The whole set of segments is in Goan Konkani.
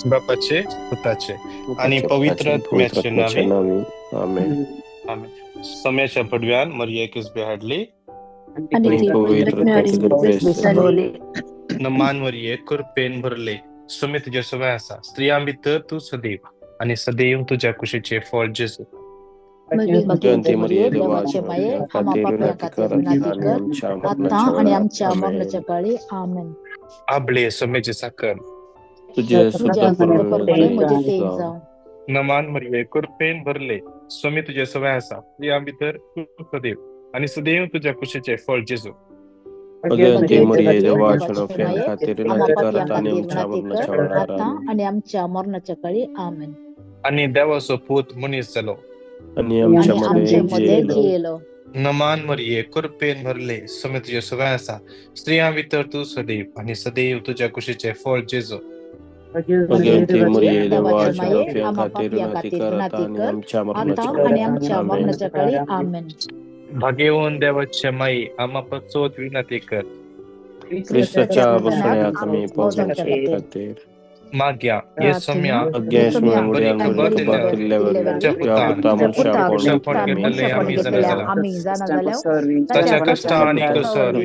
बापाचे, पुताचे आनी पवित्र आत्म्याचे नावे. आमेन. आमेन. सम्याच्या पडव्यान मरियेक हाडली आणि ती पवित्र झाली. नमान मरिये, कृपेन भरले, सुमे तुझ्या सवय आसा, स्त्रियां भितर तूं सदैव आनी सदैव तुज्या कुशीचे फळ जेजू. भगवंती मरिये, देवाचे माये, आम्हा पाप्या खातीर विनंती कर, आता आणि आमच्या मरणाच्या काळी. आमेन. आबळे सम्याचे साखर तुझे तुझ्या प्रमाणे म्हजें तेज जावं. नमान मरिये, कृपेन भरले, स्वामी तुझे सवय आसा, स्त्रियां भितर तूं सदैव आनी सदैव तुज्या कुशीचे फळ जेजू. भगवंती मरिये, देवाच्या माये, खातीर आम्हा विनंती पाप्या कर, आनी खातीर आमच्या विनंती मरणाच्या कर, वेळार. आता आणि आमच्या मरणाच्या काळी. आमेन. आनी देवाचो पूत मनीस जालो आनी आमच्या आणि मध्ये आमचे मध्ये जियेलो. जियेलो. नमान मरिये, कृपेन भरले, स्वामी तुझे सवय आसा, स्त्रियां भितर तूं सदैव आनी सदैव तुज्या कुशीचे फळ जेजू. भगवंती मरिये, देवाचे देवाच्या माये, आम्हा खातीर पाप्या विनंती खातीर कर, विनंती आनी कर, आमच्या आता मरणाच्या आणि वेळार. आमच्या आमेन. मरणाच्या काळी. आमेन. भागेवन देवाचे माई, आम्हा पासत विनंती कर. क्रिस्ताच्या बसण्याक आमी पोहोचवच्या पोहोचवच्या खातीर. माग्या ये सम्या अज्ञेश बरी खबर दिल्या दिल्ल्या तुझ्या पुतान तुझ्या पुता मनशापण घेतले आमी जाणा जाल्या आमी जाणा जाल्याव ताच्या कश्टां आनी कसर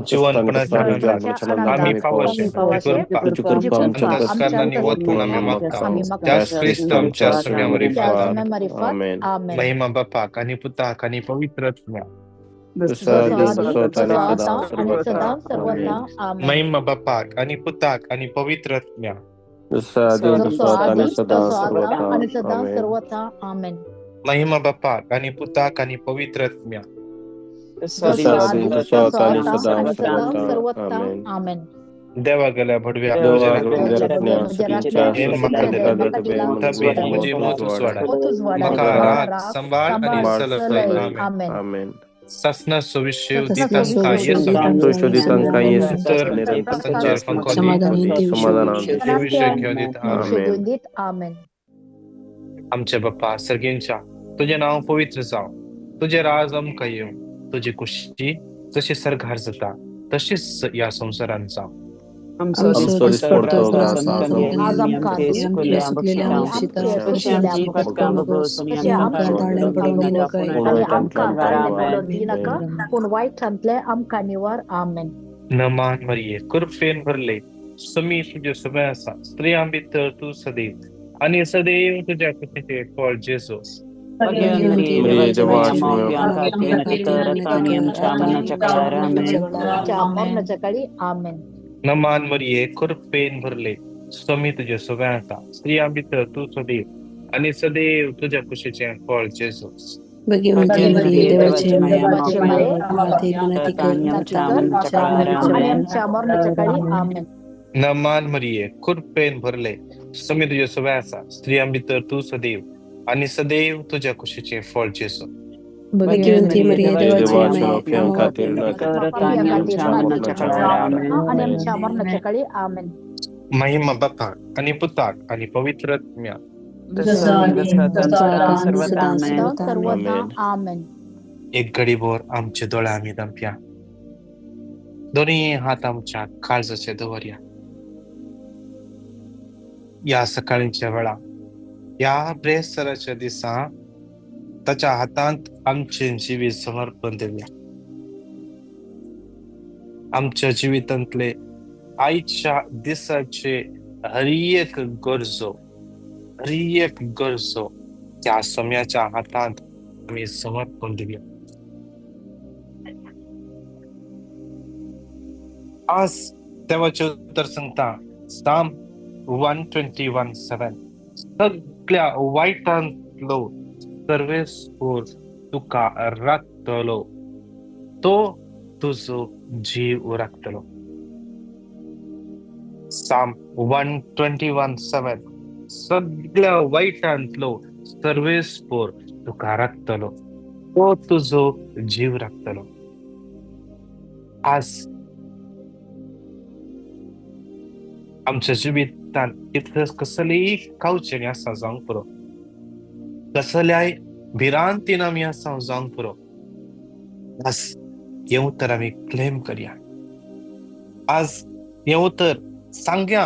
जिवनपणाच्या आनंदान आमी पावशे तुजी कृपा अंतस्करणांनी वतून आमी मागता त्याच क्रिस्त आमच्या सम्या मारिफात. आमेन. आमेन. महिमा बापाक आनी पुताक आनी पवित्र आत्म्याक. जसो आदी तसो आता तसो आणि आता सदा आणि सर्वथा. सदा आमेन. सर्वथा. आमेन. महिमा बापाक आनी पुताक आनी पवित्र आत्म्याक. जसो आदी जसो तसो आता आदी आणि सदा तसो आता सर्वथा. आणि सदा आमेन. सर्वथा. आमेन. महिमा बापाक आनी पुताक आनी पवित्र आत्म्याक. जसो जसो आदी आदी तसो तसो आता आणि आता सदा आणि सदा सर्वथा. सर्वथा. आमेन. आमेन. देवा गेल्या भडव्या देवा म्हज्या म्हज्या राखण्या राखण्या म्हज्या सुखीच्या हेन म्हाका दिला म्हाका दिला तबेन म्हजी मोत उजवाडा उजवाडा म्हाका म्हाका राख सांबाळ आनी सांबाळ चलय. चलय. आमेन. आमेन. आमेन. सासना सविशेव सासना दितांकां सविशेव शोधितांकां येसू तर निरंतर संचेर फंकोली समाधानान देवीशे घेवन दिता. आमेन. घेवन दीत. आमेन. आमचे बाप्पा सर्गींच्या, तुजें नांव पवित्र जावं, तुजें राज आमकां येवं, तुजी कुशी जशी सर्गार जाता तशीच ह्या संवसारांत जावं. आमचो दिसपडतो ग्रास आज आमकां आणि आमकां ताळ्यान पडून दिनाका, पूण वायटांतले आमकां निवार. आमेन. नमान मरिये, कृपेन भरले, समी तुजे सवय आसा, स्त्रियां भितर तूं सदैव आनी सदैव तुज्या कुशीचें फळ जेजू. मरिये, देवाच्या आमच्या मरणाच्या काळी. आमेन. नमान मरिये, कृपेन भरले, स्वामी तुजे सवय आसा, स्त्रियां भितर तूं सदैव आनी सदैव तुज्या कुशीचें फळ जेजू. भगवंती मरिये, देवाचे देवाचे माये, विनंती कर, आणि आमच्या मरणाच्या काळी. आमेन. नमान मरिये, कृपेन भरले, स्वामी तुजे सवय आसा, स्त्रियां भितर तूं सदैव आनी सदैव तुज्या कुशीचें फळ जेजू. भगवंती मरिये, देवाचे माफियां खातीर आणि आमच्या मरणाच्या काळी. आमेन. महिमा बापाक आनी पुताक आनी पवित्र आत्म्याक. जसो आदी तसो आता आणि सदा सदा सर्वथा. सर्वथा. आमेन. एक घडीभर आमचे दोळे आमी धांपया, दोनूय हात आमच्या काळजाचे दवरया. ह्या सकाळींच्या वेळा, ह्या ब्रेस्तराच्या दिसा ताच्या हातांत आमचें जिवीत समर्पण दिवया. आमच्या जिवितांतले आयच्या दिसाचे हर एक गरजो, हर एक गरजो त्या सम्याच्या हातांत आमी समर्पण दिवया. आज देवाचें उतर सांगता, साम 121:7, सगळ्या वायटांतलो सर्वेस्पोर तुका राखतलो, तो तुजो जीव राखतलो. साम 121:7, सगळ्या वायटांतलो सर्वेस्पोर तुका राखतलो, तो तुजो जीव राखतलो. आज आमच्या जिवितान कितले कसलीय कावचेणी आसा जावंक पुरो, कसल्याय भिरांतीन आमी आसा जावंक पुरो, आज हें उतर आमी क्लेम करया. आज हें उतर सांगया,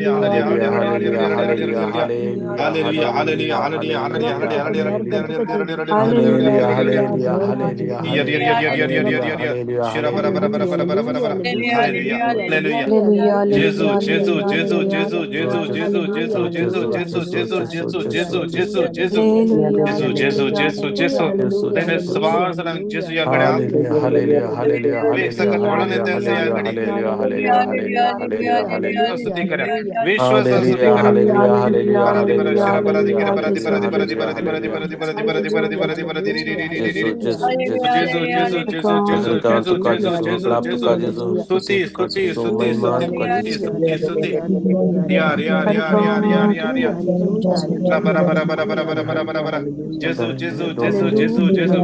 Hallelujah, hallelujah, hallelujah, hallelujah, hallelujah, hallelujah, hallelujah, hallelujah, hallelujah, hallelujah, hallelujah, hallelujah. Gesù, Gesù, Gesù, Gesù, Gesù, Gesù, Gesù, Gesù, Gesù, Gesù, Gesù, Gesù, Gesù, Gesù, Gesù, Gesù, Gesù, Gesù. त्याने श्वास जेसू या गड्या hallelujah, hallelujah, hallelujah, सकत वळण त्यांचे या गडी hallelujah, hallelujah, hallelujah, hallelujah, hallelujah. स्तुती करा, विश्वास स्तुती हालेलुया, करा. हालेलुया, हालेलुया, पराधी परा हालेलुया, शिरा पराधी हालेलुया, किरा पराधी हालेलुया, पराधी पराधी हालेलुया, पराधी पराधी हालेलुया. पराधी पराधी पराधी पराधी पराधी पराधी री री री री री जेसू, री. जेसू, जेसू जेसू. जेसू जेसू जेसू वरदान जेसू तुका जेसू जेसू, जेसू प्रलाप जेसू. तुका जेसू, स्तुती स्तुति तुका स्तुती जेसू, स्तुती महिमा स्तुती तुका जेसू. स्तुती स्तुती. या या या या या या या. बरा बरा बरा बरा बरा बरा बरा बरा. जेसू जेसू जेसू जेसू जेसू.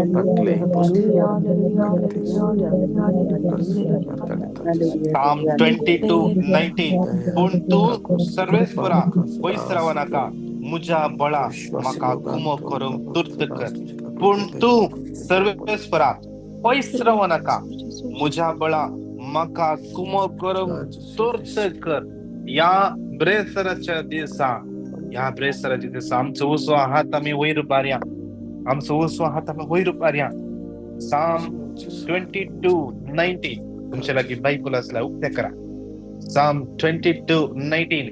Psalm 22:19. पूण तूं सर्वेस्परा पयस राव नाका, मुज्या बळा म्हाका कुमो करूंक तुर्त कर. पूण तूं सर्वेस्परा पयस राव नाका, मुज्या बळा म्हाका कुमो करूंक तुर्त कर. ह्या ब्रेसराच्या दिसा, ह्या ब्रेसराच्या दिसा आमचो उजवो हात आमी वयर उबारया, आमचो उजवो हात आमी वयर उबारया. Psalm 22:19. तुमच्या लागीं बायबल आसल्यार उक्तें करा. Psalm 22:19,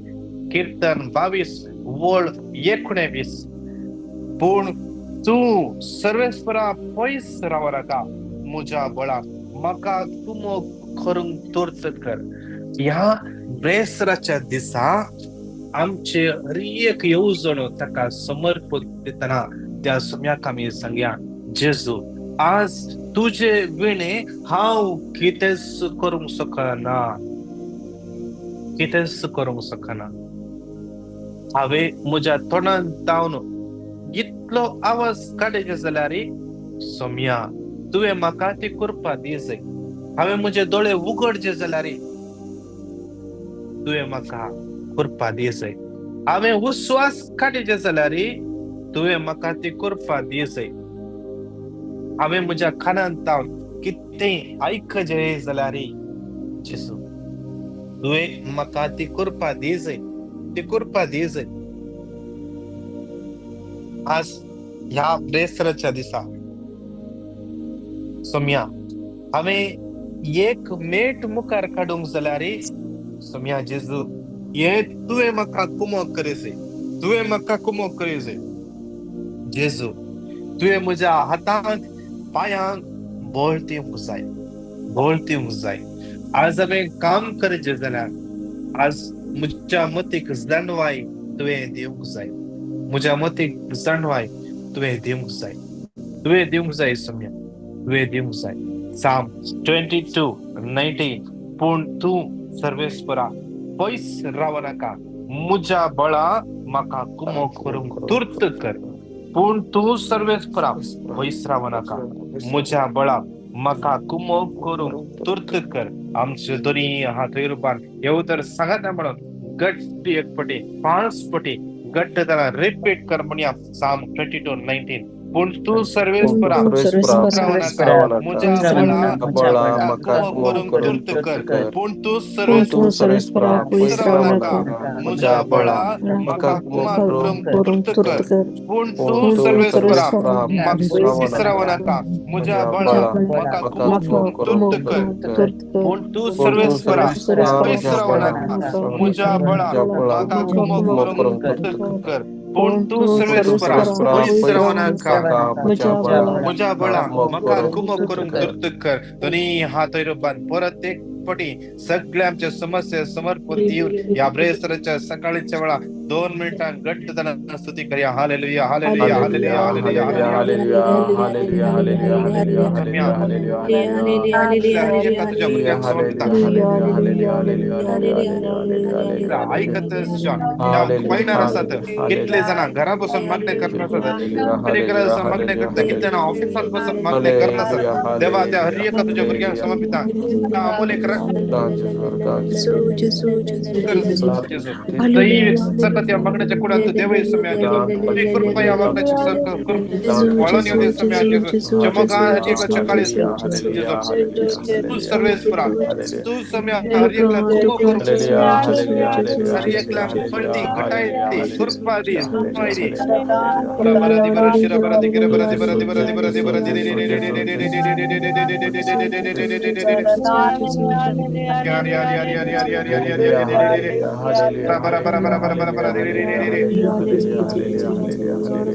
कीर्तन 22 वळ 19. पूण तूं सर्वेस्परा पयस राव नाका, मुज्या बळा म्हाका कुमो करूंक तुर्त कर. ह्या ब्रेसराच्या दिसा आमचे हर एक येवजण ताका समर्पण दितना त्या सम्याक आमी सांगया, जेजू आज तुजे विणे हांव कितेंच करूंक शकना, कितेंच करूंक शकना. हांवें म्हज्या तोंडान जावन इतलो आवाज काडचे जाल्यार सोम्या तुवें म्हाका ती कृपा दी जाय. हांवें म्हजे दोळे उगडचे जाल्यार तुवें म्हाका कृपा दी जाय. हांवें उस्वास काडचे जाल्यार तुवें म्हाका ती कृपा दी जाय. हांवें म्हज्या कानान जावन कितेंय आयकचें जाल्यार जेजू तुवें म्हाका ती कृपा दी जाय, ती कृपा दी जाय. आज ह्या ब्रेसराच्या दिसा सोम्या हांवें एक मेट मुखार काडूंक जाल्यार सोम्या जेजू हे तुवें म्हाका कुमोक करी जाय, तुवें म्हाका कुमोक करी जाय. जेजू तुवें म्हज्या हातांक पांयांक बळ दिवंक जाय, बळ दिवंक जाय. आज हांवें काम करचें जाल्यार आज म्हज्या मतीक जाणवाय तुवें दिवंक जाय, म्हज्या मतीक जाणवाय तुवें दिवंक जाय, तुवें दिवंक जाय सोम्या, तुवें दिवंक जाय. Psalm 22:19. पूण तूं सर्वेस्परा पयस राव नाका, मुज्या बळा म्हाका कुमो करूंक तुर्त कर. पूण तूं सर्वेस्परा पयस राव नाका, मुज्या बळा म्हाका कुमो करूंक तुर्त कर. आमचे दोनी हात वयर उबार येव तर सांगता म्हणून गट्ट एक पटी 5 पटी घट्ट ताका रिपीट कर म्हणया. Psalm 22:19. पूण तूं सर्वेस्परा मुज्या बळा म्हाका कुमो करूंक तुर्त कर. पूण तूं सर्वेस्परा पयस राव नाका, मुज्या बळा म्हाका कुमो करूंक तुर्त कर. पूण तूं सर्वेस्परा पयस राव नाका, मुज्या बळा म्हाका कुमो करूंक तुर्त कर. पूण तूं सर्वेस्परा पयस राव नाका, मुज्या बळा म्हाका कुमो करूंक तुर्त कर. पूण तूं सर्वेस्परा पयस राव नाका, मुज्या बळा म्हाका कुमो करूंक तुर्त कर. दोनी हात वयर बांद परत एक पटी सगळ्या आमच्या समस्या समर्पण दिवन ह्या ब्रेस्तराच्या सकाळच्या वेळा 2 मिनिटां घट्ट जाणां स्तुती करया. Hallelujah, hallelujah, hallelujah, hallelujah, hallelujah, hallelujah, hallelujah, hallelujah, hallelujah, hallelujah. तुझ्या भुरग्यांक समर्पिता हालेलुया, हालेलुया, हालेलुया, हालेलुया, आयकत पळयणार आसात कितले जाणां घरा बसून मागणे करता आसात, घरा मागणे करता, कितले जाणां ऑफिसांत बसून मागणे करता आसात. देवा त्या हर एका तुझ्या भुरग्यांक समर्पिता अमूल एक सकत ह्या मागण्याच्या कुडांत देवय सम्या तुजी कृपा ह्या मागण्याची वळून येऊ दे सम्या चमकान हर एकल्याच्या काळी तू सर्वेस्परा तू सम्या हर एकल्या तुमो करू हर एकल्या फळदी घटाय दी कृपा दी कृपा दी बरा दी बरा शिरा बरा दी गिरा बरा दी बरा दी बरा दी बरा दी बरा दी यार यार यार यार यार यार यार यार यार बरा बरा बरा बरा बरा बरा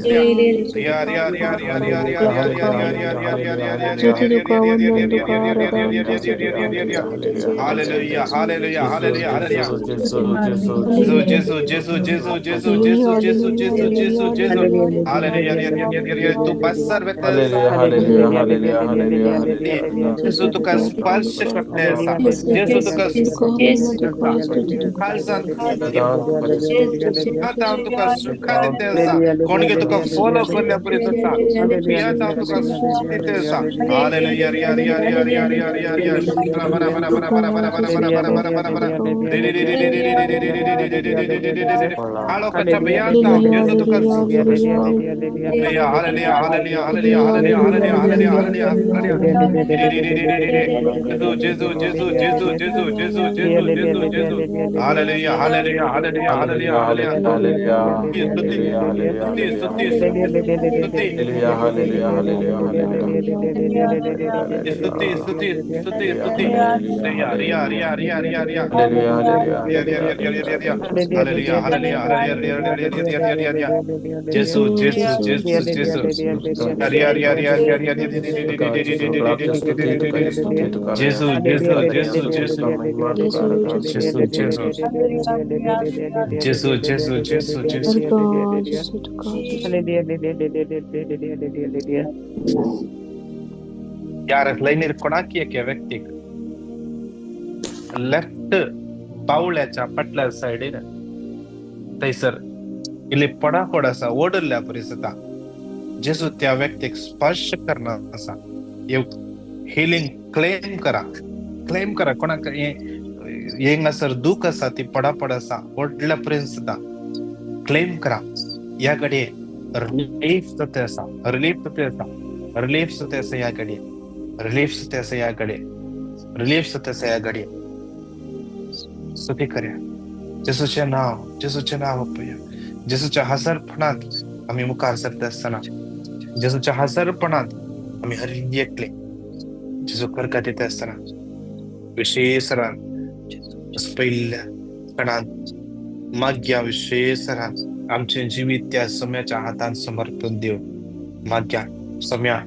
यार यार यार यार यार यार यार यार यार यार यार यार यार यार hallelujah hallelujah hallelujah hallelujah Gesù Gesù Gesù Gesù Gesù Gesù Gesù Gesù Gesù hallelujah तू बसर जेजू तुका स्पर्श करते जेजू तुका तुका सुखा दिते कोणगे तुका फॉलो करल्या परी जाता तुका सुख दिते हालेलुया यार यार यार यार यार यार यार बरा बरा बरा बरा बरा बरा बरा बरा बरा बरा बरा रे रे रे रे रे रे रे रे रे रे रे रे रे काळोखाच्या भयांत जेजू तुका hallelujah hallelujah hallelujah hallelujah hallelujah hallelujah hallelujah hallelujah Gesù Gesù Gesù Gesù Gesù Gesù Gesù Gesù Gesù hallelujah hallelujah hallelujah hallelujah hallelujah स्तुति स्तुति स्तुति स्तुति स्तुति स्तुति स्तुति स्तुति रिया रिया रिया रिया रिया रिया रिया रिया रिया रिया रिया हालेलुया हालेलुया हालेलुया रिया रिया रिया रिया रिया जेसू जेसू जेसू जेसू रिया रिया रिया रिया रिया जेसू जेसू जेसू जेसू जेसू जेसू जेसू जेसू जेसू जेसू यार लाईनीर कोणाकी एके व्यक्तीक लेफ्ट बावळ्याच्या फाटल्या सायडीन थंयसर इल्ली पडापड आसा ओडल्ल्या परी जाता जेजू त्या व्यक्तीक स्पर्श करना आसा हिलिंग क्लेम करा क्लेम करा कोणाक हेंगासर दूख आसा ती पडापड आसा ओडल्या पर्यंत जाता क्लेम करा ह्या घडये रिलीफ जाता आसा रिलीफ जाता आसा रिलीफ जाता आसा ह्या घडये रिलीफ जाता आसा ह्या घडये रिलीफ जाता आसा ह्या घडये स्तुती करया जेजूचें नांव जेजूचें नांव वापरुया जेजूच्या हजरपणांत आमी मुखार सरता आसतना जेजूच्या हजरपणांत आमी हर एकले जेजू करका दिता आसतना विशेषरान पयल्या खणांत माग्या विशेषरान आमचें जिवीत त्या सम्याच्या हातान समर्पण दिव माग्या सम्या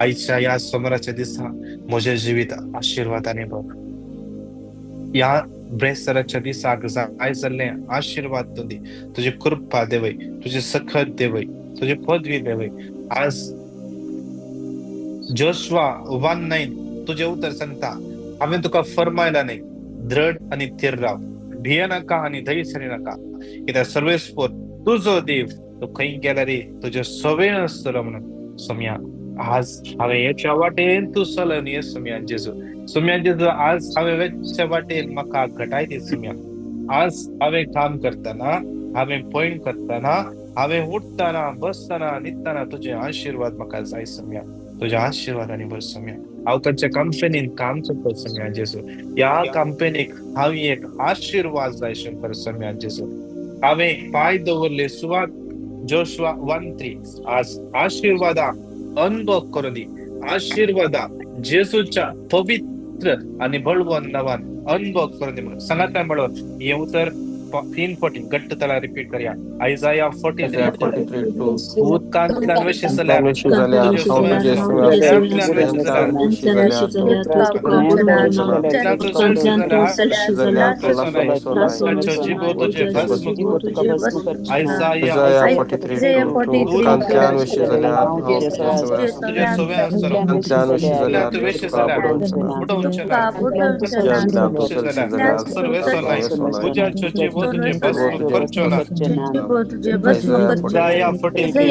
आयच्या ह्या सोमाराच्या दिसा म्हजें जिवीत आशिर्वादाने भर ह्या ब्रेस्तराच्या दिसाक जाय जाल्लें आशिर्वाद तूं दी तुजी कृपा देवय तुजी सखत देवय तुजी पदवी देवय आज जोशवा 1:9 तुजें उतर सांगता हांवें तुका फरमायला न्ही दृढ आनी थीर राव भिये नाका आनी धैर्य सरी नाका कित्याक सर्वेस्पोर तुजो देव तूं खंय गेल्यार तुजे सवय आसतलो म्हणून सोम्या आज हांवें हेच्या वाटेन तूं चलन ये सोम्या जेजू सोम्या जेजू आज हांवें वेच्या वाटेन म्हाका घटाय दी सोम्या आज हांवें काम करतना हांवें पयण करतना हांवें उठतना बसतना न्हिदतना तुजे आशिर्वाद म्हाका जाय सोम्या तुज्या आशिर्वादांनी भर सोम्या हांव तांच्या कंपनीन काम करता सोम्या जेजू ह्या कंपनीक हांव एक आशिर्वाद जाय शंकर सोम्या जेजू हांवें पांय दवरले सुवात जोशवा 1:3 आज आशिर्वादा अनुभव करून दी आशिर्वादा जेजूच्या पवित्र आनी बळवंत नांवान अनुभव करून दी म्हणून सांगात म्हणून हें उतर 3 फावटी घट्ट तला रिपीट करया आयजाया 43:2 उदकांतल्यान वेशी जाल्यार आयजाया 43:2 तुझे भस्म करचो ना. Isaiah 43:2.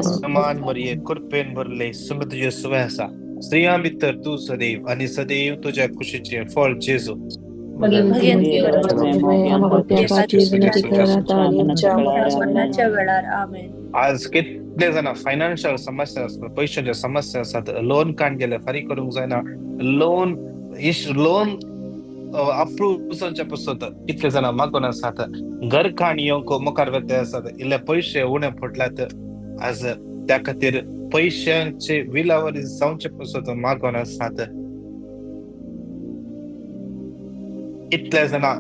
समान मरिये कृपेन भरले सुमे तुझे सुवे आसा, स्त्रियां भितर तूं सदैव आनी सदैव तुज्या कुशीचें फळ जेजू. आज कितले जाणां फायनान्शियल समस्या आसतात, पयशांच्यो समस्या आसात, लोन काण गेले फारीक करूंक जायना, लोन लोन अप्रूव जावच्या पसून कितले जाणां मागून आसात, घर काण येवंक मुखार वते आसात, इल्ले पयशे उणे पडल्यात, आज त्या खातीर पयशांचे विलावरी जावचे पसून मागून आसात. कितले जाणां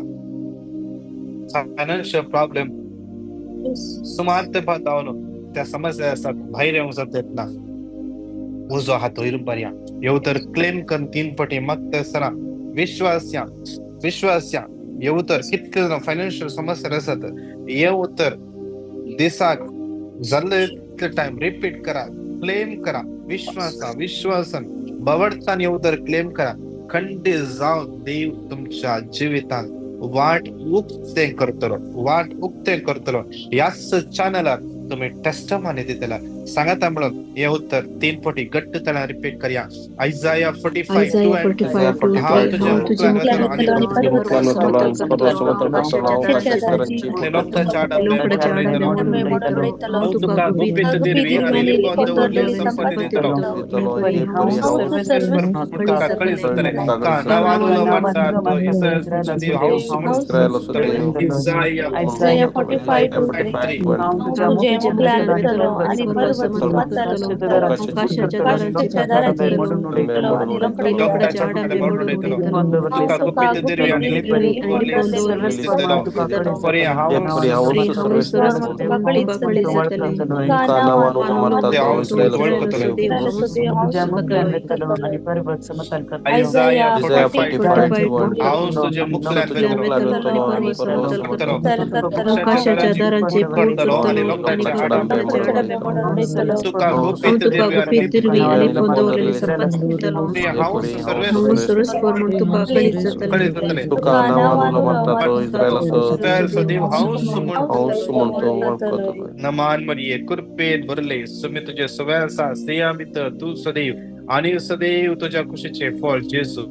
फायनान्शियल प्रॉब्लेम सुमार तेंपा जावन त्या समस्या आसात, भायर येवंक जाता ना, उजो हात वयर बरया येव तर क्लेम करून 3 पटी मागता आसतना विश्वास या, विश्वास या येव तर कितले जाणां फायनान्शियल समस्या आसात, येव तर दिसाक जाल्ले तितले टायम रिपीट करा, क्लेम करा, विश्वासा विश्वासान बवडतान येव तर क्लेम करा, खंडीत जावन देव तुमच्या जिवितांत वाट उक्तें करतलो, वाट उक्तें करतलो. ह्याच चॅनलार तुमी टेस्टमानी दितला सांगाता म्हणून हे उत्तर 3 पटी घट्ट तळा रिपीट करया. आयजाया 45:2. हांव तुज्या मुखार वतलो आनी तुका गुपीत दिरवी आनी लिपोवन दवरलेली संपत्ती दितलो, तुका कळीत जातलें. Isaiah 45:3. Isaiah 45:2. हांव तुज्या मुखार वतलो आनी लोकांच्या तुका गुपीत दिरवी आनी नमान मरिये कृपेन भरले सुमे तुझे सुवे आसा, स्त्रियां भितर तूं सदैव आनी सदैव तुज्या कुशीचें फळ जेजू.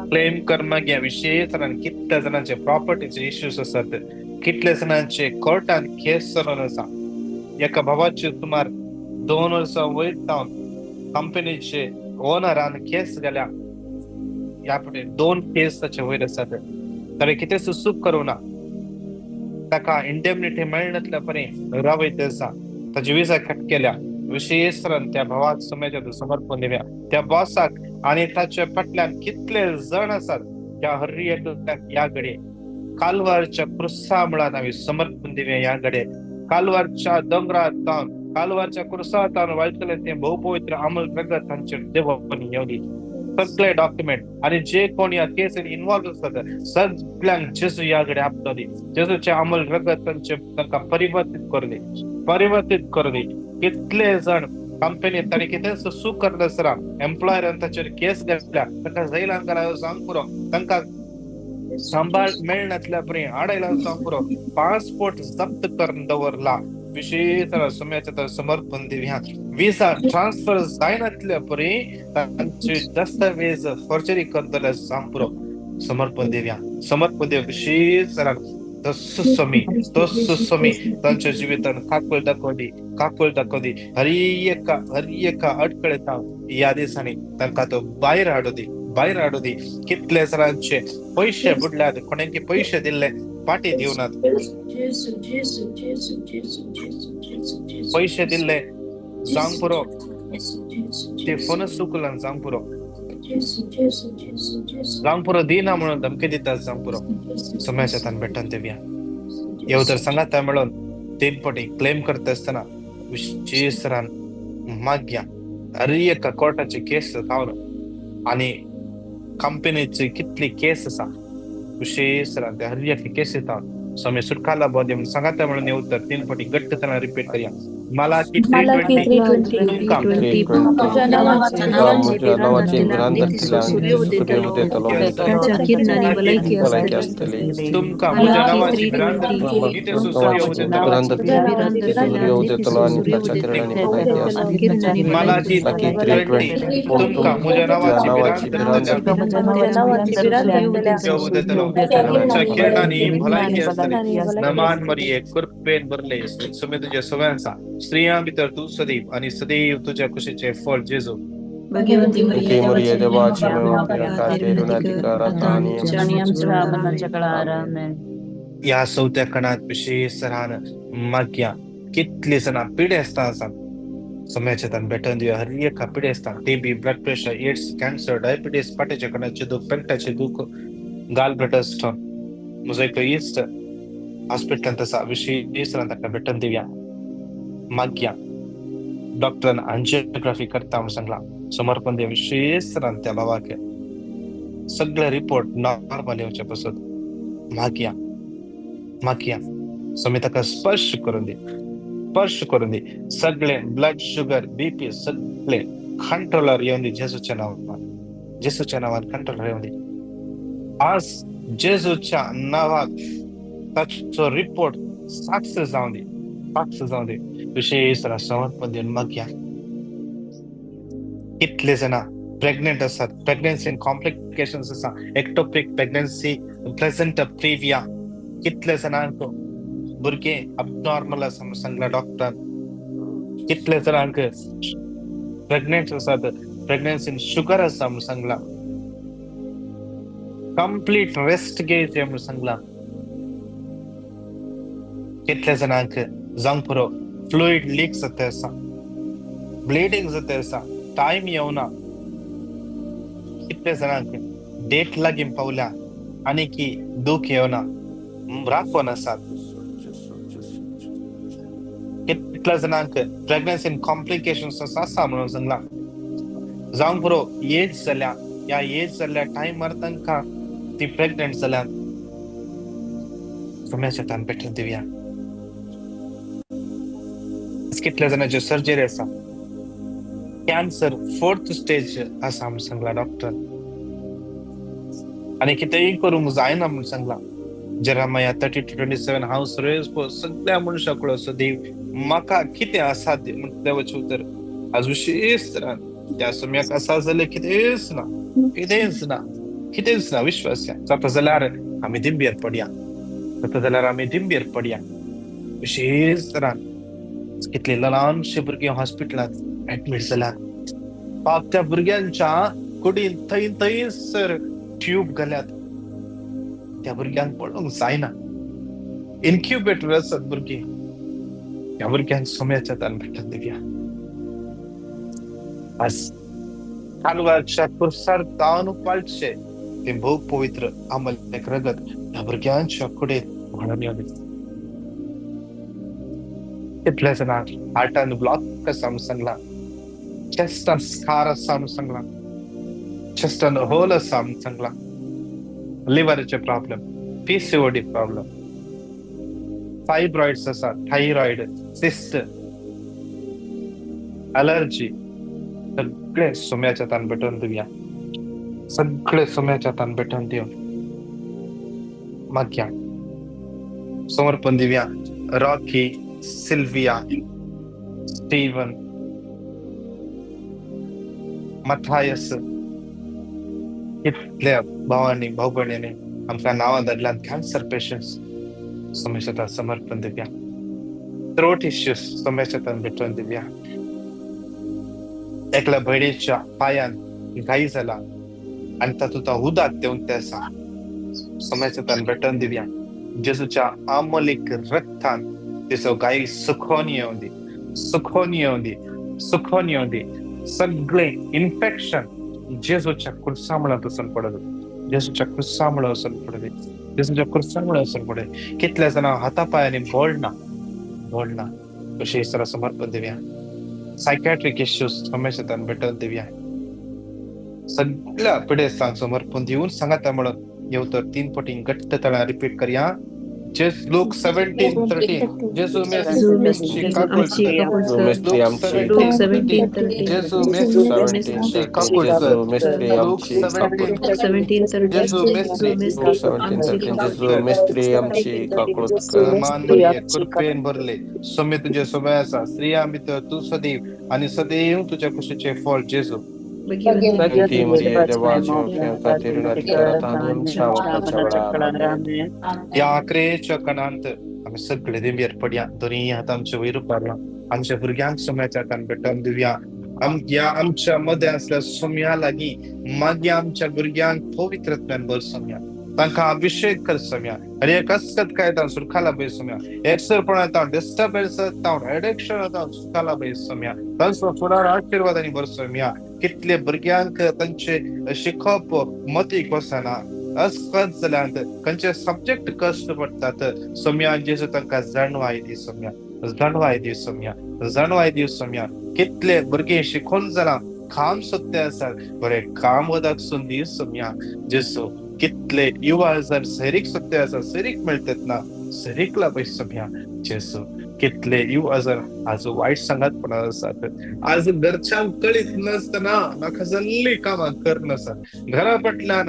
क्लेम कर मागया विशेष कितल्या जाणांचे प्रॉपर्टीचे इश्यूज आसात, कितल्या जाणांचे कोर्टान केस चलून आसा. एका भावाचे सुमार 2 वर्सां वयर जावन कंपनीचे ओनरान केस घाल्या, ह्या फावटी 2 केस ताचे वयर आसात, ताणें कितें चूक करूं ना, ताका इंडेमनिटी मेळनातल्या परी रावयत आसा, ताची विजा कट केल्या. विशेष त्या भावाक सुम्याच्या समर्पण दिवया, त्या बॉसाक आनी ताच्या फाटल्यान कितले जण आसात त्या हर एकल्याक ह्या घडये कालवारच्या क्रुसा मुळान आमी समर्पण दिवया. ह्या घडये कालवारच्या दोंगरार जावन कालवारच्या क्रुसा जावन वाळटले तें भोवपवित्र अमल प्रगत तांचेर देवपणी येवली. सगळे डॉक्युमेंट आनी जे कोण ह्या केसीन इन्वॉल्व आसात सगळ्यांक जेजू ह्या घडये आपटली, जेजूचे अमल रगत तांचे तांकां परिवर्तीत करली, परिवर्तीत करली. कितले जण कंपनी ताणें कितेंच चूक करता आसतना एम्प्लॉयरान ताचेर केस घातल्या, तांकां जैलान घाला सांग पुरो, तांकां सांबाळ मेळनातल्या परी आडयला सांग पुरो, पासपोर्ट जप्त करून दवरला. विशेष सुम्याच्या समर्पण दिवया. विजा ट्रान्सफर जायनातल्या परी तांचे दस्तावेज फॉर्जरी करतले सांग पुरो, समर्पण दिवया, समर्पण दिवया. विशेष तस्सु स्वामी तांच्या जिवितान काकूळ दाखवली, काकूळ दाखवली. हर एका अडकळेता ह्या दिसांनी तांकां तो भायर हाडू दी, भायर हाडू दी. कितले जाणांचे पयशे बुडल्यात, कोणाक पयशे दिल्ले पाटी दिवनात, पयशे दिल्ले जावंक पुरो, ते फोनच चुकलान जावंक पुरो, जावंक पुरो दिना म्हणून धमकी दितात जावंक पुरो. समाजाच्या तान भेटन देवया येव तर सांगाता म्हणून 3 पटी क्लेम करता आसतना विशेष मागया हर एका कोर्टाचे केस जावन आनी कंपनीची कितली केस आसा विशेष त्या हर एक केस येता स्वामी सुटकाला बोध सांगाता म्हणून येऊ तर 3 पटी घट्ट त्यांना रिपीट करूया. Malachi 3:20. तुमकां म्हज्या नांवाची भिरांत धरतले आनी सूर्य उदेतलो भलायकी आसतली. तुमकां म्हज्या नांवाची भिरांत सूर्य उदेतलो आनी ताच्या किरणांनी भलायकी आसतली. Malachi 3:20. तुमकां म्हज्या नांवाची भिरांत उदेतलो ताच्या किरणांनी भलायकी आसतली. नमान मरिये कृपेन भरले सुमे तुझ्या सगळ्यांचा स्त्रियां भितर तूं सदैव आनी सदैव तुज्या कुशीचें फळ जेजू. भगवती मरिये देवाची ह्या चवथ्या खणांत विशेष सरान मागया कितली जाणां पिडेस्तां आसात सम्याच्या तान भेटून दिवया. हर एका पिडेस्तां TB, blood pressure, AIDS, cancer, diabetes, पाट्याच्या कणाचें दूख, पेंटाचें दूख, गाल ब्लड स्टोन, म्हजो एक इश्ट हॉस्पिटलांत आसा विशेष सरान ताका भेटून दिवया. मागया डॉक्टरान अंजियोग्राफी करता म्हणून सांगला समर्पण दिया विशेष सरान त्या भावाक सगळे रिपोर्ट नॉर्मल येवचे पसत. मागया मागया स्वामी ताका स्पर्श करून दी, स्पर्श करून दी. सगळे ब्लड शुगर बीपी सगळे कंट्रोलर येवन दी जेजूच्या नांवान, जेजूच्या नांवान कंट्रोलर येवन दी. आज जेजूच्या नांवान ताचो रिपोर्ट सक्सेस जावन दी, सक्सेस जावन दी. विशेष समर्पण दिवन मागया. कितले जाणां प्रेग्नेंट आसात, प्रेग्नन्सी कॉम्प्लिकेशन्स आसा, एक्टोपिक प्रेग्नन्सी, प्लेसेंटा प्रीविया, कितले जाणांक भुरगें अबनॉर्मल आसा म्हणून सांगला डॉक्टरान. कितले जाणांक प्रेग्नेंट आसात, प्रेग्नन्सीन शुगर आसा म्हणून सांगला, कंप्लीट रेस्ट घेवचें म्हणून सांगला. कितले जाणांक जावंक पुरो फ्लुइड लीक जाता आसा, ब्लिडींग जाता आसा, टायम येवना. कितले जाणांक डेट लागीं पावल्या आनी की दूख येवना, राखोन आसात. कितल्या जाणांक प्रेग्नन्सी कॉम्प्लिकेशन्स आसा म्हणून सांगला. जावंक पुरो एज जाल्या, ह्या एज जाल्ल्या टायमार तांकां ती प्रेग्नंट जाल्या. सम्याच्या तान पेटून दिवया. कितल्या जाणांच्यो सर्जरी आसा, कॅन्सर 4th stage आसा म्हणून सांगला डॉक्टर, आनी कितेंय करूंक जायना म्हणून सांगला. जेरामाया 32:27 हांव सुरेश सगळ्या मनशां कडेन सदैव म्हाका कितें आसा म्हण देवाचें उतर आज विशेष तरान त्या सम्याक आसा जाल्यार कितेंच ना, कितेंच ना, कितेंच ना. विश्वास जाता जाल्यार आमी दिंबेर पडया, जाता जाल्यार आमी दिंबेर पडया. विशेष तरान कितले ल्हानशे भुरगीं हॉस्पिटलांत ऍडमीट जाल्यात, पाप त्या भुरग्यांच्या कुडीन थंय थंयसर ट्यूब घाल्यात, त्या भुरग्यांक पळोवंक जायना. इन्क्युबेटर आसात भुरगीं, त्या भुरग्यांक सोम्याच्या तान भेटून दिवया. आज कालवाच्या कुर्सार तावन पाळचे ते भोव पवित्र अमूल्य रगत त्या भुरग्यांच्या कुडीत म्हणून येवं. कितल्या जाणांक हार्टान ब्लॉक आसा म्हणून सांगला, चेस्टान स्कार आसा म्हणून सांगला, चेस्टान होल आसा म्हणून सांगला, लिव्हराचे प्रॉब्लेम, पीसीओडी प्रॉब्लेम, फायब्रॉइड्स आसा, थायरॉइड, सिस्ट, अलर्जी, सगळे सोम्याच्या तान भेटून दिवया, सगळे सोम्याच्या तान भेटून दिवया. मागया समर्पण दिवया. रॉकी, सिल्विया, स्टीवन, मथायस, कितल्या भावांनी भाव भयणींनी आमकां नांवां धाडल्यात. कॅन्सर पेशंट्स सोम्याच्या समर्पण दिवया. थ्रोट इश्यूज सोम्याच्या तान भेटून दिवया. एकल्या भयणीच्या पांयान घाई जाला आनी तातूंत उदक देवून ते आसा, सोम्याच्या तान भेटून दिवया. जेजूच्या आमोलीक रक्तान तिचो गाय सुखोन येवं दी, सुखोन येवं दी, सुखोन येवं दी. सगळे इन्फेक्शन जेजूच्या कुर्सामुळांत वचून पडत, जेजूच्या कुर्सामुळे वचून पडली, जेजूच्या कुर्सामुळे वचून पडली. कितल्या जाणां हाता पांयांनी बोळना, बोळना. अशें सर समर्पण दिवया. सायकॅट्रीक इश्यूज सोम्याच्या तान भेटून दिवया. सगळ्या पिडेस्तांक समर्पण दिवन सांगाता म्हणून येव तर 3 पटीं घट्ट तळा रिपीट करया. Luke 17:13. Gesù Mestre Luke 17:13. Gesù Mestre Gesù Mestre मान मरिये कृपेन भरले, स्वामी तुझे सोबत आसा, स्त्रियां भितर तूं सदैव आनी सदैव तुज्या कुशीचें फळ जेजू. ह्या आक्रेच्या कणांत आमी सगळे दिंबेर पडया, दोनी हात आमचे वयर उबारया, आमच्या भुरग्यांक सोम्याच्या हातान भेटोवन दिवया. ह्या आमच्या मदें आसल्या सोम्या लागीं मागीर आमच्या भुरग्यांक पवित्रत्वान भर सोम्या, तांकां अभिषेक कर सोम्या, आनी एक अस्कत काय तावन सुरखाला पळय सोम्या, एकसरपणा तावन डिस्टर्बन्स तावन एडिक्शन तावन सुखाला पळय सोम्या, तांचो फुडार आशिर्वादांनी भर सोम्या. कितले भुरग्यांक तांचे शिकप मतीक बसना, अस्कत जाल्यात, खंयचे सब्जेक्ट कश्ट पडटात सोम्या, जेजू तांकां जाणवाय दी सोम्या, जाणवाय दी सोम्या, जाणवाय दी सोम्या. कितले भुरगीं शिकोन जालां, काम सोदते आसात, बरें काम वदाक सून दी सोम्या जेजू. कितले युवा जर सैरीक सोदते आसा, सैरीक मेळटात ना, सैरीक लाभय सोम्या जेजू. कितले युवा जर आज वायट सांगातपणा आसात, आज घरच्यांक कळीत नासतना नाका जाल्लीं कामां करनासात, घरा फाटल्यान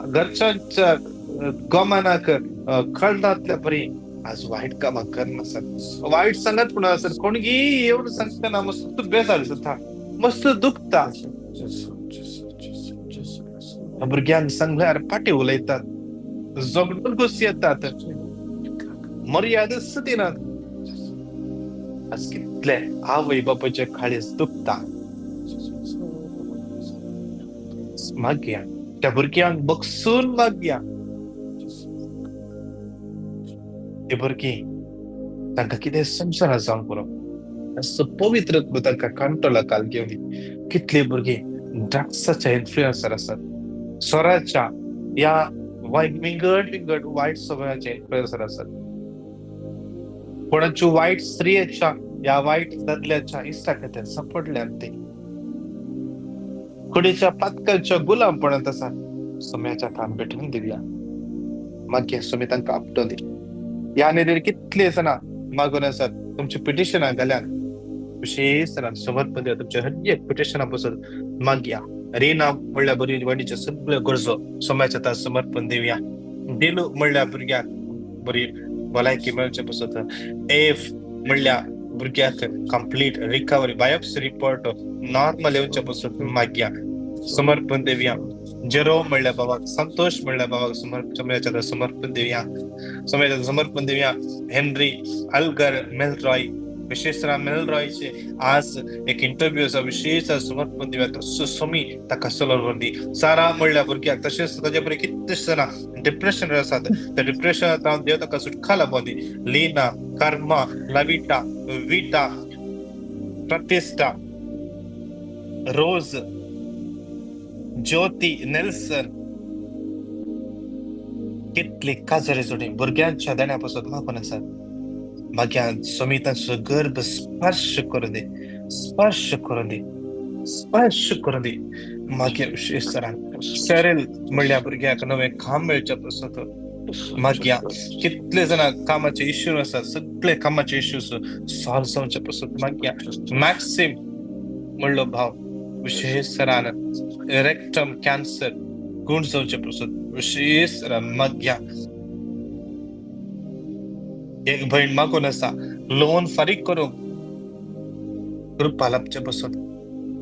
घरच्यांच्या गमनाक कळनातल्या परी आज वायट कामां करनासात, वायट सांगातपणा आसात. कोणगी येवन सांगतना मस्त बेजार जाता, मस्त दुखता. भुरग्यांक सांगल्यार फाटी उलयतात, झगडून कस येतात, मर्यादा दिनात. आज कितले आवय बापायचे काळीज दुखता. मागया त्या भुरग्यांक बगसून मागया, ते भुरगीं तांकां कितें समजना जावंक पुरो, पवित्र तांकां कंट्रोला काल घेवन. कितली भुरगीं ड्रग्साच्या इन्फ्लुएन्सर आसात, सोराच्या ह्या विंगड विंगड वायट सवयाचे इन्फ्लुएन्सर आसात, कोणाच्यो वायट स्त्रियेच्या ह्या वायट दादल्याच्या इश्टा खातीर सपडल्यात, ते कुडीच्या पातकाच्या गुलामपणांत आसात. सोम्याच्या हातान भेटून दिवया, मागीर सोमी तांकां आपटोन दी. ह्या निधीर कितले जाणां मागून आसात, तुमची पिटिशनां घाल्यात, विशेष जाणां समर्पण दिया, तुमच्या हर एक पिटिशनां पसून मागया. रेना म्हणल्या बरी वणीच्यो सगळ्यो गरजो सोम्याच्या हातान समर्पण दिवया. डेलू म्हणल्या भुरग्याक बरी भलायकी मेळचे पसत, एफ म्हणल्या भुरग्याक complete recovery, biopsy report normal येवचे पसत मागया, समर्पण दिवया. जेरो म्हणल्या बाबाक, संतोष म्हणल्या बाबाक सोम्याच्या हातान समर्पण दिवया, सोम्याच्या समर्पण दिवया. हेनरी अल्गर मेलरॉय, विशेष मेलरॉयचे आज एक इंटरव्यू आसा, विशेष समर्पण दिवया. तसो सोमी ताका सलोर दी. सारा म्हणल्या भुरग्याक तशेंच ताजे बरें कितले जाणां डिप्रेशन आसात, त्या डिप्रेशनांत देव ताका सुटका लाबोवन दी. लीना, कर्मा, लविटा, विटा, प्रतिष्ठा, रोज, ज्योती, नेल्सन, कितली काजरे जोडी भुरग्यांच्या देण्या पासून मागून आसात. मागीर स्वामी तांचो गर्भ स्पर्श करून दी, स्पर्श करून दी, स्पर्श करून दी. मागीर विशेष तरान शॅरिल म्हणल्या भुरग्याक नवें काम मेळचें पासत मागीर. कितले जाणां कामाचे इश्यू आसात, सगळे कामाचे इश्यूज सॉल्व जावचे पासत मागीर. मॅक्सिम म्हणलो भाव विशेष तरान रेक्टम कॅन्सर गुण जावचे पासत विशेष तरान मागया. एक भयण मागून आसा लोन फारीक करूंक कृपा लाभचे पसत.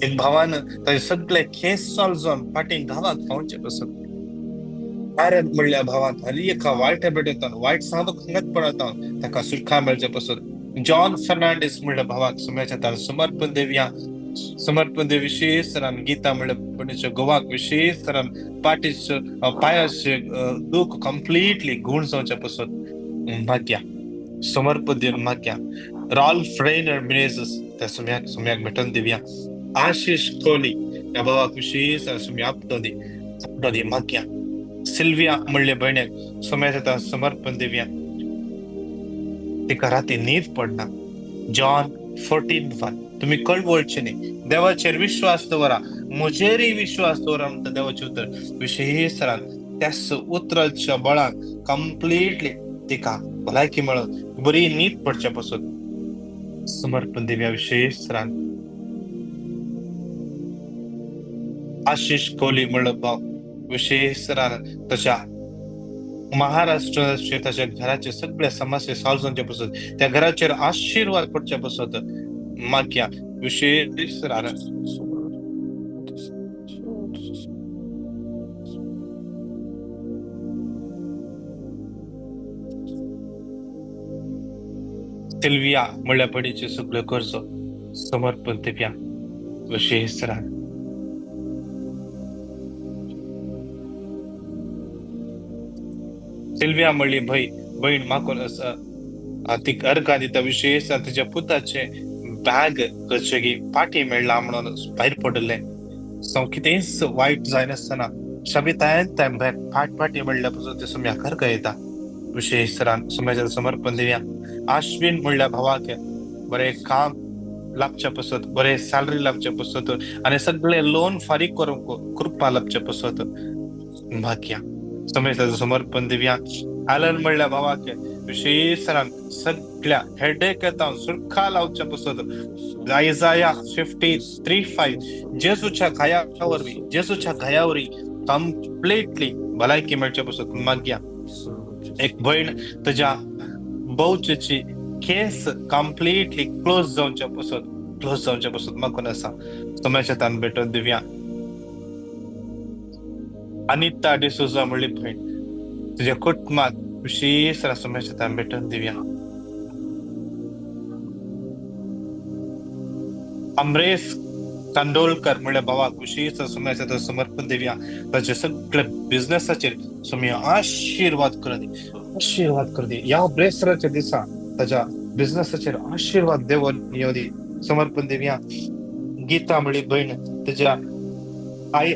एक भावान ताजे सगळे केस सॉल्व जावन फाटीं गांवाक पावचे पसत. आरन म्हणल्या भावान हर एका वायट हॅबिटेंतान वायट सांगतपणांत ताका सुटका मेळचे पसत. जॉन फर्नांडीस म्हणल्या भावाक सोम्याच्या हातान समर्पण दिवया, समर्पण देव. विशेष तरान गीता म्हणल्या भयणीच्या गोवाक विशेष तरान पाटीचो पांयाचे दूख कंप्लिटली गुण जावचे पसत मागया, समर्पण दिवन मागया. रॉल्फ रेनर मिनेझस त्या सोम्याक सोम्याक भेटोवन दिवया. आशिष कोहली ह्या भावाक विशेष सोमी आपटो दी, आपटो दी मागया. सिल्विया म्हणले भयणीक सोम्याच्या हातान समर्पण दिवया, तिका राती न्हीद पडना. जॉन 14:1 तुमी कळवळचे न्ही, देवाचेर विश्वास दवरा, म्हजेरय विश्वास दवरा म्हणटा देवाचें उतर. विशेष तरान त्याच उतराच्या बळान कंप्लिटली तिका भलायकी मेळत, बरी न्हीद पडच्या पासून समर्पण दिवया. विशेष तरान आशिष कोहली म्हणलो भाव विशेष तरान ताच्या महाराष्ट्राचे ताच्या घराचे सगळे समस्या सॉल्व जावचे पासून, त्या घराचेर आशिर्वाद पडचे पासून मागया. विशेष तरान सिल्विया म्हणल्या पडीचे सगळ्यो गरजो समर्पण दिवया. विशेष तरान सिल्विया म्हणली भयण म्हाका ती अर्गां दिता. विशेष तिच्या पुताचे बॅग करचेगी पाटी मेळ्ळा म्हणून भायर पडिल्लें, सो कितेंच वायट जायनासतना शबितायन तें बॅग फाट पाटी मेळ्ळ्या पासून ते सुम्या अर्गां येता. विशेष तरान सुम्याचें समर्पण दिवया. आश्विन म्हणल्या भावाक बरें काम लाभच्या पासत, बरें सॅलरी लाभच्या पासत आनी सगळे लोन फारीक करूंक कृपा लाभच्या पासत मागया. समजताचें समर्पण दिवया. आलन म्हणल्या भावाक विशेष तरान सगळ्या हेडेक येता सुरखा लावच्या पासत आयजाया 53:5 जेजूच्या घाया वरवीं, जेजूच्या घाया वरवीं कंप्लिटली भलायकी मेळच्या पासत मागया. एक भयण ताज्या भोवचेची केस कंप्लिटली क्लोज जावच्या पासत, क्लोज जावच्या पासत मागून आसा. समाजाच्या तान भेटून दिवया. अनिता डिसोजा म्हणली भयण तुझ्या कुटुंबात विशेष समाजाच्या तान भेटून दिवया. अमरेश कांडोलकर म्हणल्या भावाक विशेष समाजाच्या समर्पण दिवया. ताचे सगळे बिझनेसाचेर सुम्या आशिर्वाद करून दी, आशिर्वाद करून दी. ह्या ब्रेसराच्या दिसा ताच्या बिझनेसाचेर आशिर्वाद देवून येवं दी. समर्पण दिवया. गीता म्हणली भयण ताच्या आई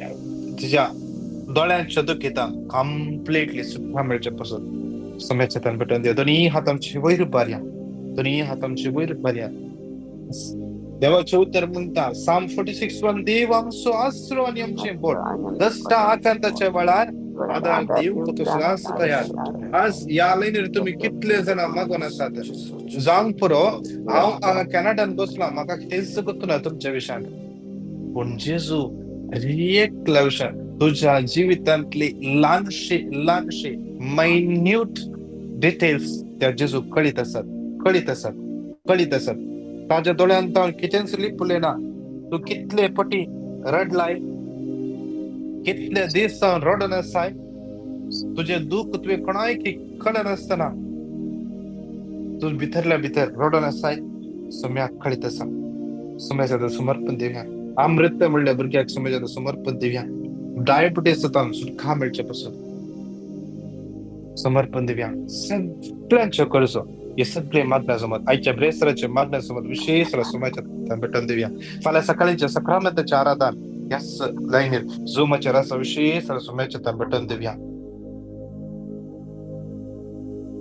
तिच्या दोळ्यांच्या दुखीता कंप्लिटली सुखा मेळचे पासून समाजाच्या तान भेटून दिवया. दोनूय हात आमचे वयर बारया, दोनूय हात आमचे वयर बारया. देवाचें उतर म्हणटा साम 46:1 देव आमचो आसरो आनी आमचें बोट, दसटा आकांताच्या वेळार आदार दिवंक तो सदांच तयार. आज ह्या लायनीर तुमी कितले जाणां मागून आसात जावंक पुरो, हांव हांगा कॅनडान बसलां, म्हाका कितेंच गोत्तुना तुमच्या विशयान, पूण जेजू एकल्या विशयान तुज्या जिवितांतली ल्हानशी ल्हानशी मायन्यूट डिटेल्स त्या जेजू कळीत आसात, कळीत आसात, कळीत आसात. ताज्या दोळ्यान तावन कितेंच लिपलें ना. तूं कितले पटी रडलाय, कितले दीस जावन रडून आसाय, तुजें दूख तुवें कोणाय कळनासतना तूं भितरल्या भितर रडून आसाय. सम्याक कळीत आसा. समाजाचें समर्पण दिवया. अमृत म्हणल्या भुरग्याक समाजाचें समर्पण दिवया. डायबिटीस जाता सुटका मेळचे पासून समर्पण दिवया. सगळ्यांच्यो गरजो हे सगळे मागण्या समज आयच्या ब्रेसराच्या मागण्या समज विशेष समाजाच्या भेटून दिवया. फाल्यां सकाळीच्या सक्रामताच्या आराधन ह्याच लायनीर झुमाचेर आसा, विशेष समाजाच्या भेटून दिवया.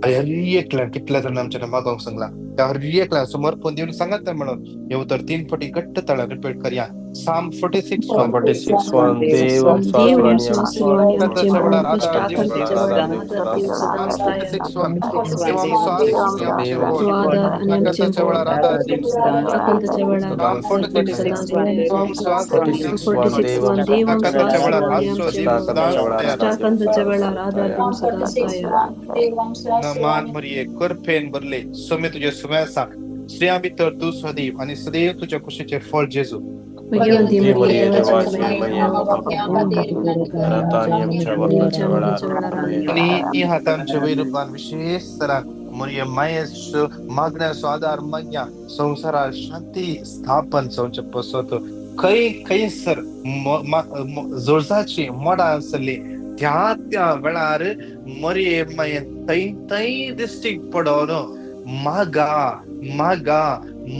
हर एकल्या कितल्या जाणां आमच्या मागोवंक सांगला त्या हर एकल्या समर्पण दिवन सांगात म्हणून हे उतर 3 पटी घट्ट तळा रिपीट करया. साम 46:1 देव मान मरिये करपेन भरले सोमे तुझे सुम्या स्त्रियां भितर तूं सदैव आनी सदैव तुज्या कुशीचें फळ जेजू. आनी हातांचे वयर विशेष तरान मरिये मायेस मागण्याचो आदार मागया. संवसारात शांती स्थापन जावचे पासत खंय खंयसर जोरजाची मोडां आसली त्या त्या वेळार मरिये मायेन थंय थंय दिश्टीक पडोवन मागा मागा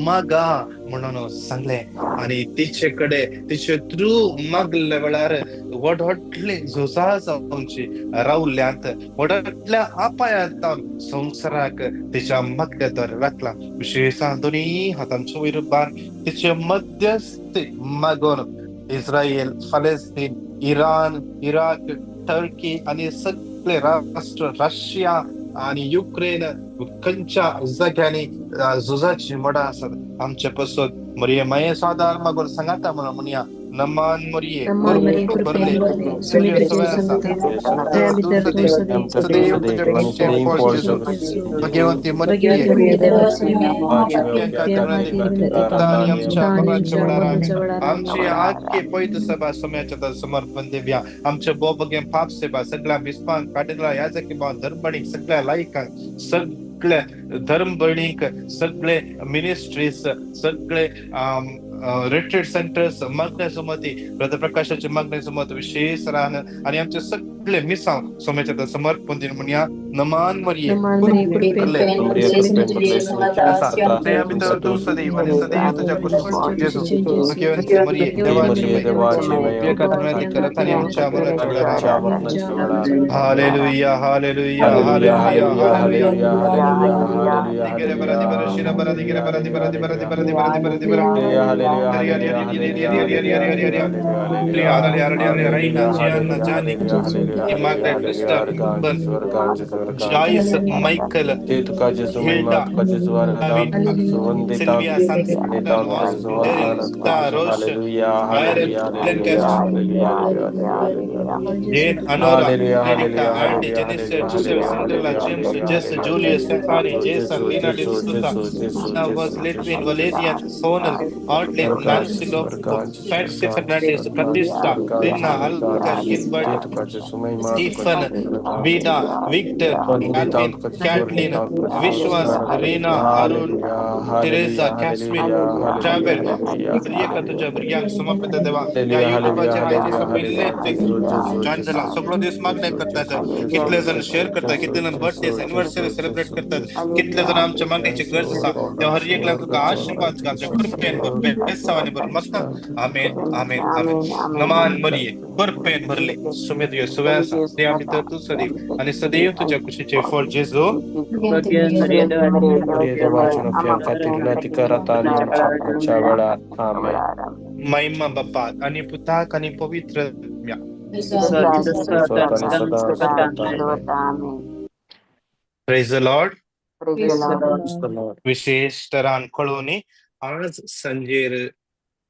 मागा म्हणून सांगलें. आनी तिचे कडेन तिचे थ्रू मागल्या वेळार व्हड व्हडली झुजां जावची रावल्यांत, व्हडल्या अपायांत संवसाराक तिच्या मागल्या द्वारे राखला. विशेष दोन्ही हातांचो वयर भार तिचे मध्यस्थी मागून इस्रायल, फालेस्तीन, इराण, इराक, टर्की आनी सगळे राष्ट्र, रशिया आनी युक्रेन खंयच्या जाग्यांनी झुजाची मडां आसात आमचे पासत मरिये माये सादार मागून सांगाता म्हणून म्हणया. नमान मरिये, भरले सदैव तुझ्या भगवंती मरिये आमच्या मरणाच्या वेळार आमची आख्खी पवित्र सभा सोम्याच्या समर्पण दिव्या. आमच्या बोबगे पाप सेवा सगळ्या बिस्पांक, काटेला, याजकी भाव, धर्मबणीक, सगळ्या लायकांक, सगळ्या धर्मबणीक, सगळे मिनिस्ट्रीज, सगळे रिट्रीट सेंटर्स मागण्या सुमती, ब्रदर प्रकाशाचे मागण्या सुमत विशेष रान आनी आमचे सगळे मिसांव सोम्याच्या समर्पण दिन म्हणया. नमान मरिये, सदैव आणि सदैव तुझ्या जेजू मरिये देवाची करत आणि आमच्या मरणाच्या वेळार. Hallelujah, hallelujah, hallelujah, hallelujah. Joyce, Michael, Hilda, Sylvia, Rosh, Iron, Lancaster, Jane, Anora, Benedicta, Andy, Janice, Joseph, Cinderella, James, Jess, Julius, Stephanie, Jason, Lena D'Souza, Navas, Litwin, Valerian, Sonal, Artlin, Nancy Lopo, Patsy Fernandez, Pratista, Rina, Alka, Gilbert, Stephen, Vida, Victor, Calvin, Kathleen, Vishwas, Reena, Arun, Teresa, Catherine, Travel, हर तुझ्या भुरग्यांक समर्पित देवा. ह्या युट्यूबाचेर आयज सगळे जॉईन जाला, सगळो दीस मागणे करतात, कितले जण शेअर करतात, कितले जण बर्थडे एनिव्हर्सरी सेलिब्रेट करतात, कितले जण आमच्या मागण्याची गरज आसा. तेव्हा हर एकल्याक तुका आशीर्वाद घालचे कृपेन बेसावानी भरून मागता. आमेन, आमेन, आमेन. नमान मरिये, कृपेन भरले, सुमे तुजे सुवे आसा, देवा भितर तूं सदैव आनी सदैव तुज्या कुशीचे फळ जेजू. महिमा बापाक आनी पुताक आनी पवित्र आत्म्याक. Praise the Lord. विशेष तरान कळोवनी आज संजेर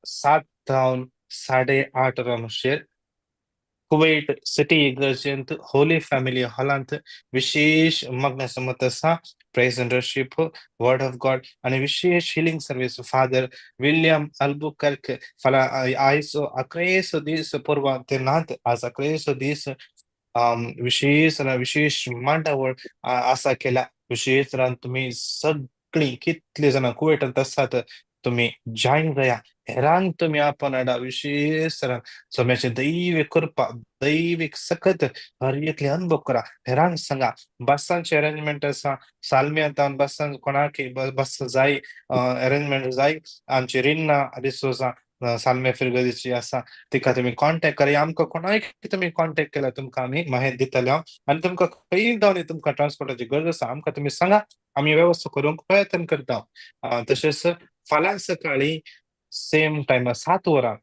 7 जावन 8:30 वरांचेर कुवैट सिटी इगर्जेंत होली फॅमिली हॉलांत विशेष मागण्या समत आसा. Praise and worship, word of God आनी विशेष healing service. Father William Albuquerque फाल्यां आयज अकरेसो दीस परवां ते नात, आज अकरेसो दीस विशेष विशेष मांडावळ आसा केल्या. विशेष तरान तुमी सगळीं कितले जाणां कुवेटांत आसात तुमी जॉईन जाया. हेरांक तुमी आपण हाडा. विशेष तरान सोम्याचे दैवीक कृपा, दैवीक सकत हर एकले अनुभव करा. हेरांक सांगा. बसांचे अरेंजमेंट आसा. सालमियांतान बसान कोणाक बस जाय, अरेंजमेंट जाय, आमची रिन्ना डिसोजा सालमे फिरगदीची आसा, तिका तुमी कॉन्टेक्ट करा. आमकां कोणाक तुमी कॉन्टेक्ट केल्यार तुमकां आमी माहिती दितले. आनी तुमकां खंय जावन तुमकां ट्रान्सपोर्टाची गरज आसा, आमकां तुमी सांगा, आमी वेवस्था करूंक प्रयत्न करता. तशेंच फाल्यां सकाळीं सेम टायम 7 वरां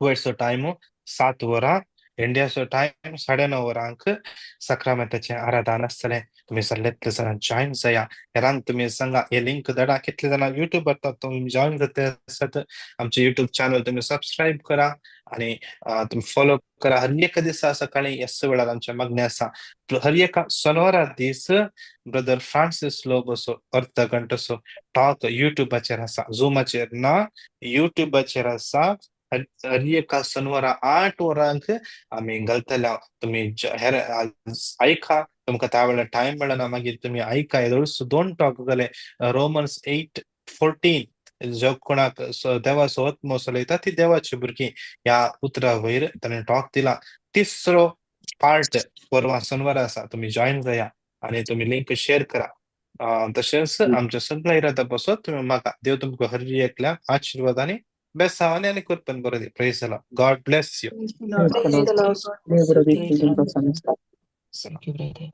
कुवेटचो टायम, 7 वरां इंडियाचो टायम, 9:30 वरांक साक्रामेंताचें आराधन आसतलें. तुमी सगळे जाणां जॉईन जाया. हेरांक तुमी सांगा, हे लिंक धाडा. कितले जाणां युट्यूबार तुमी जॉईन जाता आसत, आमचे युट्यूब चॅनल तुमी सबस्क्रायब करा आनी तुमी फॉलो करा. हर एका दिसा सकाळी ह्याच वेळार आमचें मागणें आसा. हर एका सोनवारा दीस ब्रदर फ्रांसीस लोबोचो अर्द घंटोसो टॉक युट्यूबाचेर आसा, झुमाचेर ना, युट्यूबाचेर आसा. हर एका शनिवारा 8 वरांक आमी घालतले. तुमी हेर आयका, तुमकां त्या वेळार टायम मेळना मागीर तुमी आयका. येदोळच 2 टॉक जाले. रोमन्स 8:14, जो कोणाक देवाचो आत्मो चलयता ती देवाची भुरगीं, ह्या उतरा वयर ताणें टॉक दिला. तिसरो पार्ट परवां शनिवारा आसा. तुमी जॉईन जाया आनी तुमी लिंक शेअर करा. तशेंच आमच्या सगळ्या इरादा पासत तुमी मागा. देव तुमकां हर एकल्याक आशिर्वाद आनी बेसांवानी आनी कृपेन बरो दी. Praise the Lord. God bless you. Praise the Lord. Praise the Lord. Thank you, brother.